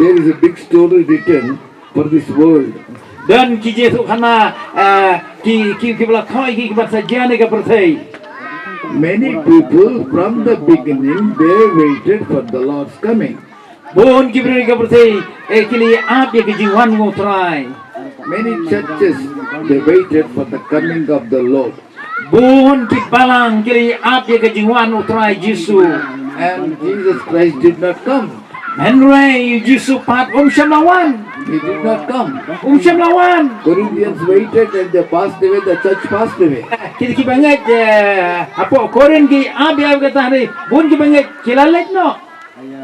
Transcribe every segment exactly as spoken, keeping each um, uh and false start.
There is a big story written for this world. Don ki jingïathuhkhana, eh, ki, ki, ki ba la thoh ïa ki, ki ban sa jia ïa ka pyrthei. Many people from the beginning, they waited for the Lord's coming. Bun ki briew ha ka pyrthei, eh, ki la ïa ap ïa ka jingwan u Trai. Many churches, they waited for the coming of the Lord. Bun ki balang ki la ïa ap ïa ka jingwan u Trai Jisu. And Jesus Christ did not come. Hynrei u Jisu pat um shym la wan. He did not come. Um shym la wan. Corinthians waited and they passed away, the church passed away. Ki, ki bangeit, eh, hapoh Korinth ki ap ïa kata, hynrei bun ki bangeit ki la leit noh.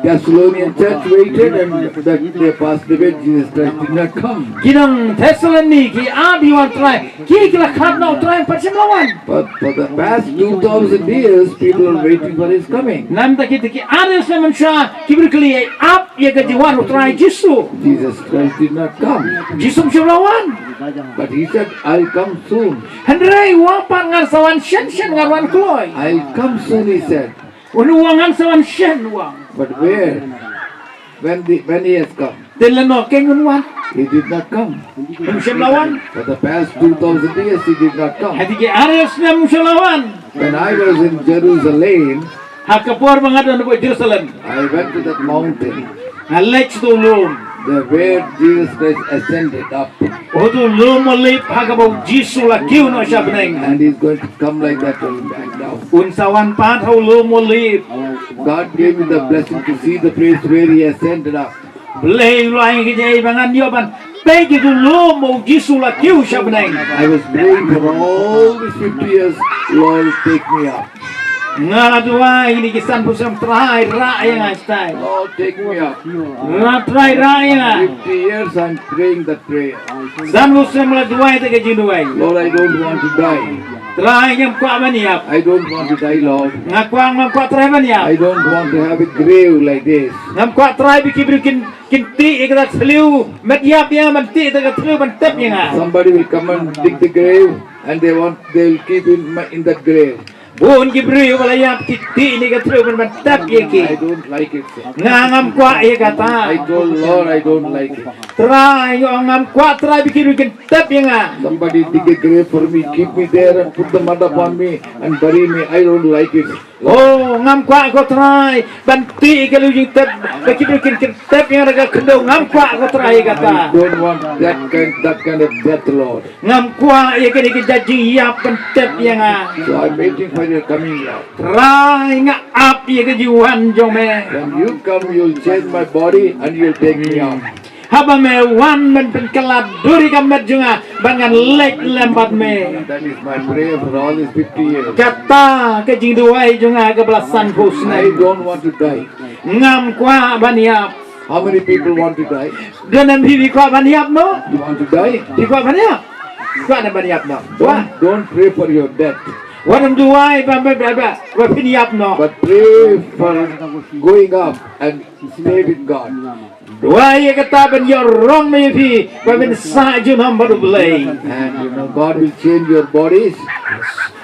Thessalonian church waited and that they passed away, Jesus Christ did not come. Ki nong Thessaloni ki ap ïa u Trai, ki, ki la khlad noh, u Trai pat shym la wan. But for the past two thousand years, people are waiting for his coming. Namar ki, ki ar hajar snem mynshuwa ki briew ki la ïa ap ïa ka jingwan u Trai Jisu. Jesus Christ did not come. Jisu um shym la wan. But he said, "I'll come soon." Hynrei u ong pat, ngan sa wan shen shen, ngan wan kloi. "I'll come soon," he said. U ong ngan sa wan shen, u ong. But where? When the, when he has come? Te lano kein un wan? He did not come. Um shym la wan. For the past two thousand years, he did not come. Ha kine ki ar hajar snem um shym la wan. When I was in Jerusalem, ha ka por ba nga don hapoh Jerusalem, I went to that mountain. Nga leit sha uta u lum. There where Jesus Christ ascended up. Uta u lum Olib ha kaba u Jisu u la kiew noh sha bneng. And he's going to come like that and back down. Un sa wan pat ha u lum Olib. God gave me the blessing to see the place where he ascended up. Blei u la ai ïa nga ka jingïaid ba ngan ïoh ban peit ïa uta u lum ba u Jisu u la kiew sha bneng. I was praying for all these fifty years, "Lord, take me up." Nga la duwai ïa kine ki sanphew snem, Trai, rah ïa nga shatai. "Lord, take me up." Rah, Trai, rah ïa nga. Fifty years I'm praying that prayer. Sanphew snem la duwai ïa kata ka jingduwai. "Lord, I don't want to die. Trai, ngam kwah ban ïap. I don't want to die, Lord. Nga kwah, ngam kwah, Trai, ban ïap. I don't want to have a grave like this." Ngam kwah, Trai, ba ki briew kin, kin tih ïa kata ka thliew met ïap ïa nga, ban tih ïa kata ka thliew ban tep ïa nga. Somebody will come and dig the grave and they want, they'll keep him in that grave. Bun ki briew ba la ïap ki tih ïa kata ka thliew ban, ban tep ïa ki. I don't like it, sir. Nga ngam kwah ïa kata. I told Lord, "I don't like it." Trai, nga ong ngam kwah, Trai, ba ki briew kin tep ïa nga. Somebody dig a grave for me, keep me there and put the mud upon me and bury me. I don't like it. Oh, ngam kwah ko Trai ban tih ïa ka thliew jingtep, ba ki briew kin, kin tep ïa nga da ka khyndew, ngam kwah ko Trai ïa kata. I don't want that kind, that kind of death, Lord. Ngam kwah ïa kane ka jait jingïap ban tep ïa nga. So I'm waiting for your coming, Lord. Trai, nga ap ïa ka jingwan jong me. When you come, you'll change my body and you'll take me up. Haba me wan ban pynkylla dur ïa ka met jong nga, ba ngan leit lem bad me. That is my prayer for all these fifty years. Kata ka jingduwai jong nga kaba la sanphew snem. I don't want to die. Ngam kwah ban ïap. How many people want to die? Don ne em phi kwah ban ïap, no? You want to die? Phi kwah ban ïap? Kwah ne ban ïap, no? Don't, don't pray for your death. Wat nym duwai ba, ba, ba, ba, ba phin ïap, no? But pray for going up and stay with God. Duwai ïa kata ban ïoh rong noh ïa phi, ba phin sah junom bad U Blei. And you know, God will change your bodies.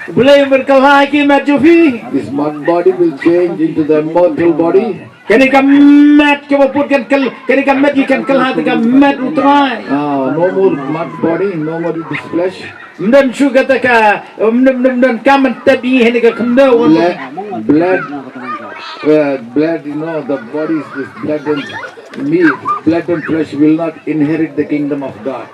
U Blei un pynkylla ïa ki met jong phi. This mud body will change into the immortal body. Kane ka met kaba put kan kyl-, kane ka met kan kylla te ka met U Trai. Ah, no more mud body, no more this flesh. Ym don shuh kata ka, ym don, ym don kam ban tep ïa ngi ha kane ka khyndew. Blood, blood, uh, blood, you know, the body is this blood and meat, blood and flesh will not inherit the kingdom of God.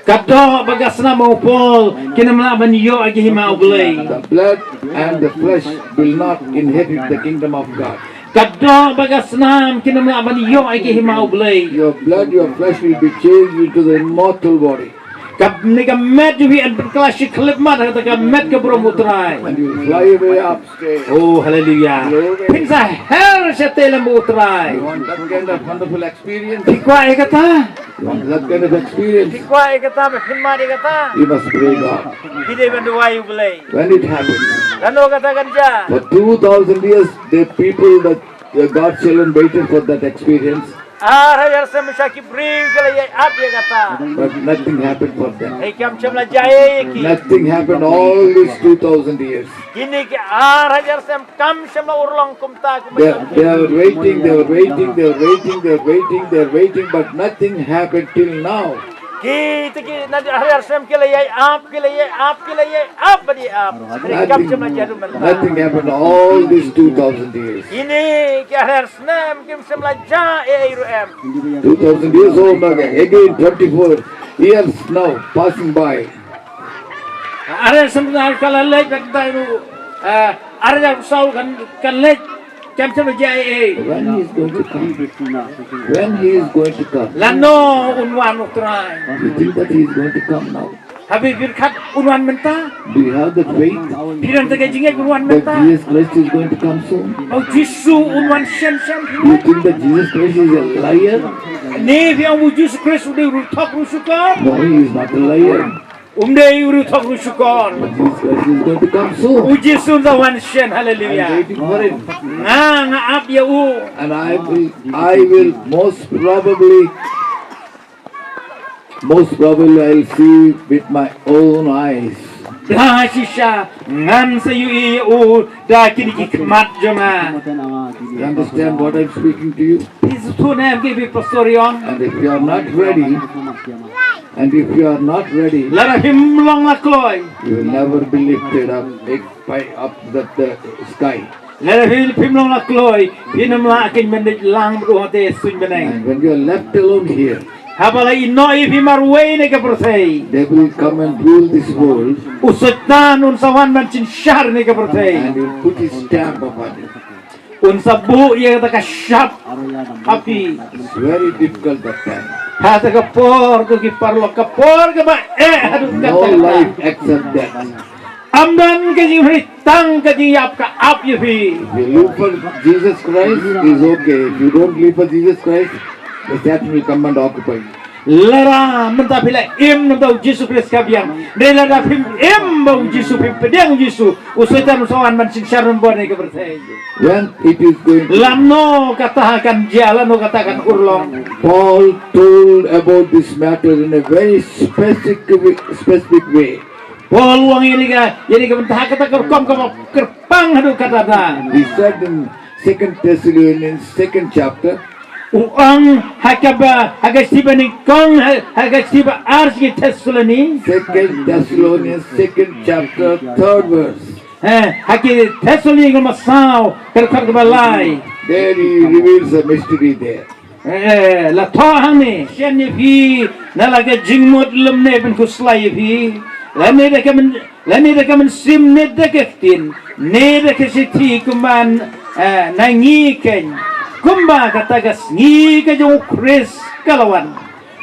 Ka doh bad ka snam, ong u Paul, kin ym lah ban ïoh ïa ka hima U Blei. The blood and the flesh will not inherit the kingdom of God. Ka doh bad ka snam kin ym lah ban ïoh ïa ka hima U Blei. Your blood, your flesh will be changed into the immortal body. Kane ka met jong phi yn pynkylla shi khyllipmat ha kata ka met ka burom U Trai. And you will fly away upstairs. Oh, hallelujah. Glory. Phin sa her shatei lem bad U Trai. You want that kind of wonderful experience? Phi kwah ïa kata? You want that kind of experience? Phi kwah ïa kata, ba phin mad ïa kata? You must pray God. Phi dei ban duwai U Blei. When it happens, lano kata kan jia? For two thousand years, the people, the, the God's children waited for that experience. Ar hajar snem sha ki briew ki la ïai ap ïa kata. But nothing happened for them. Hynrei kam shym la jia ei ei ïa ki. Nothing happened all these two thousand years. Kine ki ar hajar snem kam shym la urlong kumta kumba. They, they are waiting, they are waiting, they are waiting, they are waiting, they are waiting, but nothing happened till now. Kita ki na ar hajar snem ki la ïai ap, ki la ïai ap, ki la ïai ap, ba di ap. Hynrei kam shym la jia ruh mynta. Nothing happened all these two thousand years. Kine ki ar hajar snem kim shym la jia ei ei ruh em. Two thousand years old again, again twenty-four years now passing by. Ar hajar snem ka la leit bad dai ruh, eh, ar hajar saw kan, kan leit. Kam shym la jia ei ei. When he is going to come? When he is going to come? Lano un wan U Trai? You think that he is going to come now? Haba phi pyrkhat un wan mynta? Do you have the faith Phi don tang ka jingngeit un wan that mynta? Jesus Christ is going to come soon? Ba U Jisu un wan shen shen? Do you think that Jesus Christ is a liar? Ne phi ong U Jisu Khrist u dei u riewthok riewshukor? No, he is not a liar. Um dei u riewthok riewshukor. Jesus Christ is going to come soon. U Jisu un sa wan shen, haleluya. I'm waiting for him. Nga, nga ap ïa u. And I will, I will most probably, most probably I'll see with my own eyes. Da shisha ngan sa ïohi ïa u da kine ki khmat jong nga. You understand what I'm speaking to you? Phi sngewthuh ne em kiba i pastor i ong? And if you are not ready, and if you are not ready, lada phim long la kloi, you will never be lifted up, eh, by up the, the sky. Lada phim, phim long la kloi, phin ym lah ban leit lang bad u hangtei suiñ bneng. And when you are left alone here, Haba la ïehnoh ïa phi marwei ne ka pyrthei, devil will come and rule this world. U Soitan un sa wan ban synshar ne ka pyrthei. And he will put his stamp upon you. Un sa buh ïa kata ka shap ha phi. It's very difficult that time. Ha kata ka por ko ki paralok, ka por kaba eh haduh katta. No life except death. Ym don ka jingmyntoi, tang ka jingïap ka ap ïa phi. If you live for Jesus Christ, is okay. If you don't live for Jesus Christ, the Satan will come and occupy you. Lada mynta phi la im na bynta U Jisu Khrist ka biang. Hynrei lada phim im bad U Jisu, phim pdiang U Jisu, u Soitan u sa wan ban synshar nombor ne ka pyrthei. When it is going to, lano kata kan jia, lano kata kan urlong. Paul told about this matter in a very specific, specific way. Paul u ong ïa kane ka, ïa kane ka bynta ha kata ka rukom kaba kyrpang haduh katta katta. He said in Second Thessalonians, second chapter. U ong ha kaba, ha ka shithi banyngkong, ha, ha ka shithi ba ar sha ki Thessaloni. Second Thessalonians, second chapter, third verse. Eh, ha ki Thessaloni kaba saw, ka dkhot kaba lai. There he reveals a mystery there. Eh, la thoh hangne, shen ïa phi, na la ka jingmut lymne ban khuslai ïa phi. Lane da ka myn, lane da ka mynsiem ne da ka ktien, ne da ka shithi kumban, eh, na ngi keiñ. Kumba kata ka sngi ka jong u Khrist ka la wan.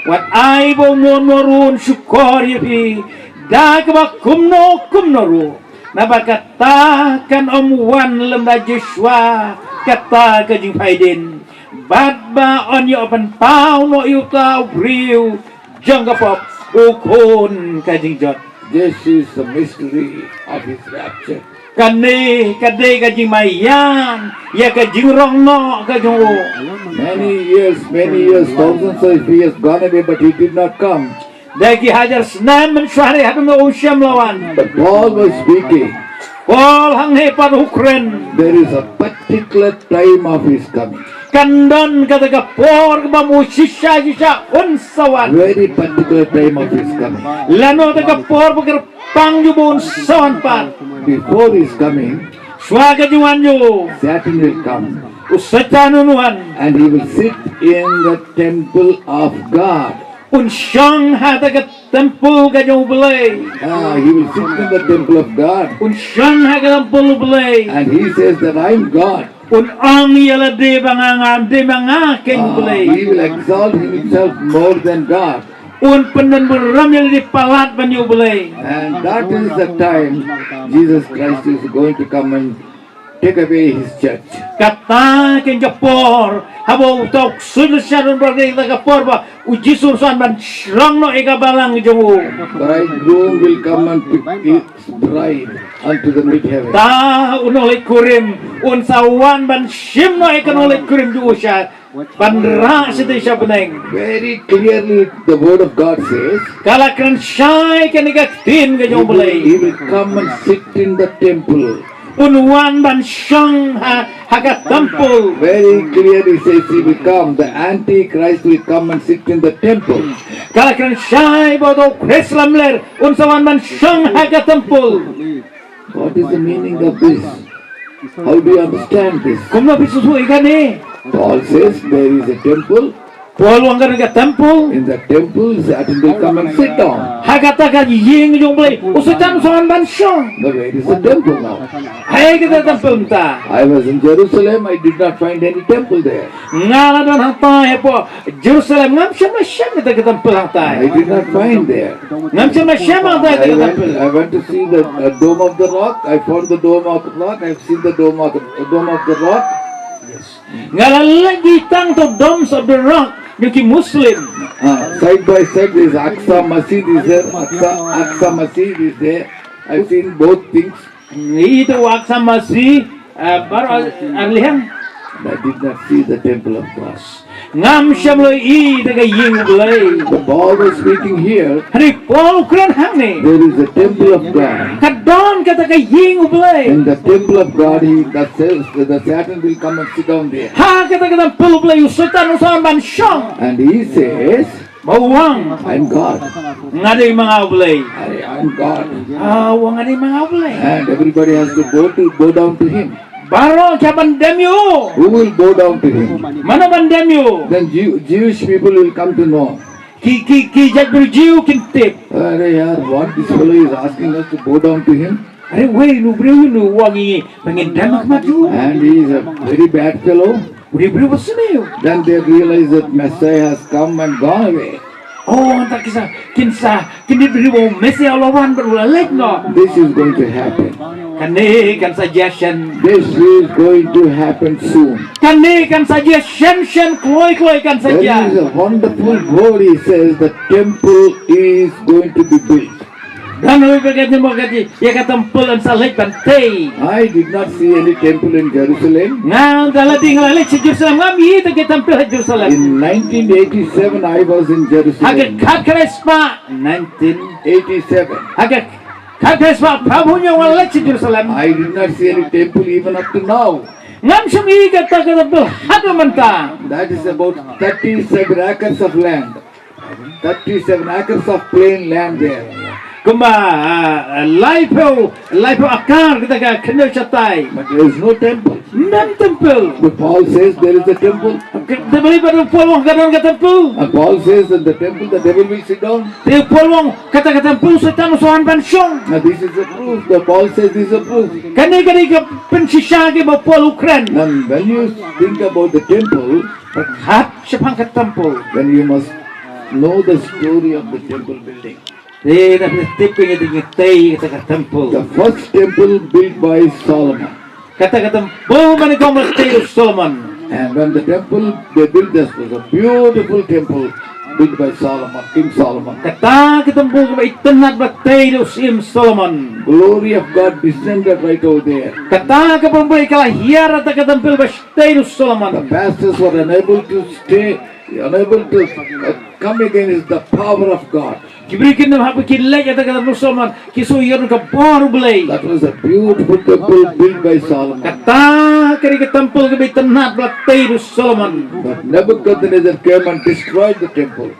Wat ai ba uno uno ruh un shukor ïa phi. Da kaba kumno kumno ruh. Naba kata kan ym wan lymda Joshua, kata ka jingphaidien. Bad ba yn ïoh pynpaw noh ïa uta u briew jong ka pop, u khun ka jingjot. This is the mystery of his rapture. Kane ka dei ka jingmaïan ïa ka jingrong noh ka jong u. Many years, many years, thousands of years gone away, but he did not come. Da ki hajar snem mynshuwa, hynrei haduh mynno um shym la wan. But Paul was speaking. Paul hangne pat u kren. There is a particular time of his coming. Kan don kata ka por kaba u shisha shisha un sa wan. Very particular time of his coming. Lano kata ka por ba kyrpang jong u ba un sa wan pat. Before his coming, shuwa ka jingwan jong u, Satan will come. U Soitan un wan. And he will sit in the temple of God. Un shong ha kata ka templ ka jong U Blei. Ah, he will sit in the temple of God. Un shong ha ka templ U Blei. And he says that I am God. Un ong ïa lade ba nga, nga dei ma nga keiñ U Blei. Ah, he will exalt himself more than God. Un pyndon burom ïa lade palat ban ïa U Blei. And that is the time Jesus Christ is going to come and take away his church. Kata keiñ ka por haba uta u ksuid lynshar un bor, kata ka por ba U Jisu un sa wan ban shong noh ïa ka balang jong u. Bridegroom will come and pick his bride unto the mid heaven. Ta u nongleit kurim un sa wan ban shim noh ïa ka nongleit kurim jong u sha ban rah shatei sha bneng. Very clearly, the word of God says, ka la kren shai kane ka ktien ka jong U Blei. He will come and sit in the temple. Un wan ban shong ha, ha ka templ. Very clearly says he will come. The Antichrist will come and sit in the temple. Ka la kren shai ba u Khrist lamler un sa wan ban shong ha ka templ. What is the meaning of this? How do you understand this? Kumno phi sngewthuh ïa kane? Paul says there is a temple. Paul u ong ka don ka templ. In the temple, Satan will come and sit down. Ha kata ka ïing jong U Blei, u Soitan u sa wan ban shong. Now, where is the temple now? Haei kata ka templ mynta? I was in Jerusalem, I did not find any temple there. Nga la don hangtai hapoh Jerusalem, ngam shym la shem kata ka templ hangtai. I did not find there. Ngam shym la shem hangtai kata ka templ. I went, I went to see the uh, Dome of the Rock. I found the Dome of the Rock. I've seen the Dome of the, Dome of the Rock. Nga la leit ïa tang to Domes of the Rock jong ki Muslim. Uh, side by side is Aqsa Masjid is there. Aqsa, Aqsa Masjid is there. I've seen both things. Ïa to Aqsa Masjid, uh, baroh ar liang. And I did not see the temple of God. Ngam shym la ïohi da ka ïing U Blei. The Paul was speaking here. Hynrei Paul u kren hangne. There is a temple of God. Ka don kata ka ïing U Blei. In the temple of God, he, the, the Satan will come and sit down there. Ha kata ka templ U Blei u Soitan u sa wan ban shong. And he says, ba u ong, I'm God. Nga dei ma nga U Blei. I am God. Ah, u ong nga dei ma nga U Blei. And everybody has to bow to bow down to him. Baroh ki hap ban dem ïa u. Who will bow down to him? Mano ban dem ïa u? Then Jew, Jewish people will come to know. Ki, ki, ki jait briew Jiw kin tip. Are yaar, what this fellow is asking us to bow down to him? Are wei, u briew u ong ïa ngi ba ngin dem ha khmat jong u. And he is a very bad fellow. U dei u briew ba sniew. Then they realize that Messiah has come and gone away. Oh, hangta kin sa, kin sa, kin ïohi ba u Messiah u la wan bad u la leit noh. This is going to happen. Kane kan sa jia shen. This is going to happen soon. Kane kan sa jia shen shen, kloi kloi kan sa jia. There is a wonderful word, he says, the temple is going to be built. Don ha kawei pat ka jingmut ka jing, ïa ka templ yn sa leit ban tei. I did not see any temple in Jerusalem. Nga, nga la dei, nga la leit sha Jerusalem, ngam ïohi da ka templ ha Jerusalem. In nineteen eighty-seven, I was in Jerusalem. Ha ka khatkhyndai spah, nineteen eighty-seven. Ha ka khatkhyndai spah phra phew hynñiew nga la leit sha Jerusalem. I did not see any temple even up to now. Ngam shym ïohi kata ka templ haduh mynta. That is about thirty-seven acres of land. Thirty-seven acres of plain land there. Kumba, ah, laiphew, laiphew akar kata ka khyndew shatai. But there is no temple. Ym don templ. But Paul says there is a temple. Te balei ba u Paul u ong ka don ka templ? And Paul says in the temple the devil will sit down. Te u Paul u ong kata ka templ u Soitan u sa wan ban shong. Now this is a proof. The Paul says this is a proof. Kane ka dei ka pynshisha kaba u Paul u kren. And when you think about the temple, pyrkhat shaphang ka templ, then you must know the story of the temple building. Te da phi tip ïa ka jingtei kata ka templ. The first temple built by Solomon. Kata ka templ ba nyngkong ba la tei da u Solomon. And when the temple they built, this was a beautiful temple built by Solomon, King Solomon. Kata ka templ kaba itynnad ba la tei da u Syiem Solomon. Glory of God descended right over there. Kata ka jong U Blei ka la hiar ha kata ka templ ba la tei da u Solomon. The pastors were unable to stay, unable to uh, come against the power of God. Ki briew kim hap ban leit ha kata ka templ u Solomon, ki sngew ïoh ka bor U Blei. That was a beautiful temple built by Solomon. Kata ka dei ka templ kaba itynnad ba la tei da u Solomon. But Nebuchadnezzar came and destroyed the temple.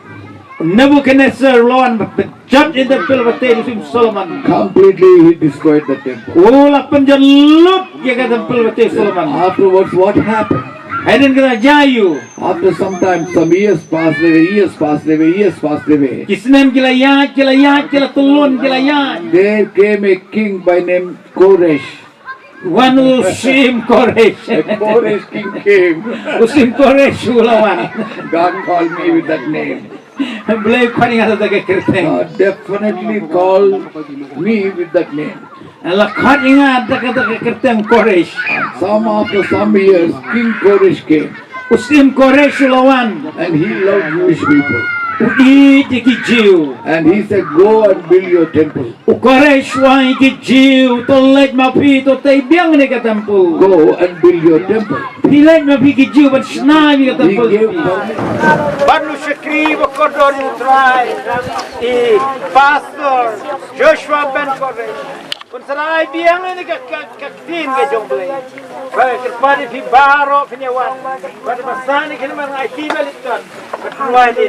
Nebuchadnezzar u la wan bad jot ïa ka templ ba la tei da u Solomon. Completely he destroyed the temple. U la pynjot lut ïa ka templ ba la tei da u Solomon. Afterwards, what happened? Hadien kata jia aiu? After some time, some years passed away, years passed away, years passed away. Ki snem ki la ïaid, ki la ïaid, ki la tyllun, ki la ïaid. There came a king by name Koresh. Wan u Syiem Koresh. A Koresh king came. U Syiem Koresh u la wan. God called me with that name. Blei khot ïa nga da kata ka kyrteng. God definitely called me with that name. La khot ïa nga da kata ka kyrteng Koresh. Some after some years, King Koresh came. U Syiem Koresh u la wan. And he loved Jewish people. U ïeit ïa ki Jiw. And he said, "Go and build your temple. U Koresh u ong ïa ki Jiw, to leit ma phi, to tei biang ïa ka temple. Go and build your temple." Phi leit ma phi ki Jiw ban shna ïa ka He temple. gave permission. Bad u shakri ba kordor u Trai i Pastor Joshua Ben Koresh. Kun sa ai biang ïa ka ka ka ktien ka jong Blei. Ba kyrpad ïa phi baroh phin ïa wan. Bad ba san ïa ki lemar ngai ti ba lipton. Bad ruai ni.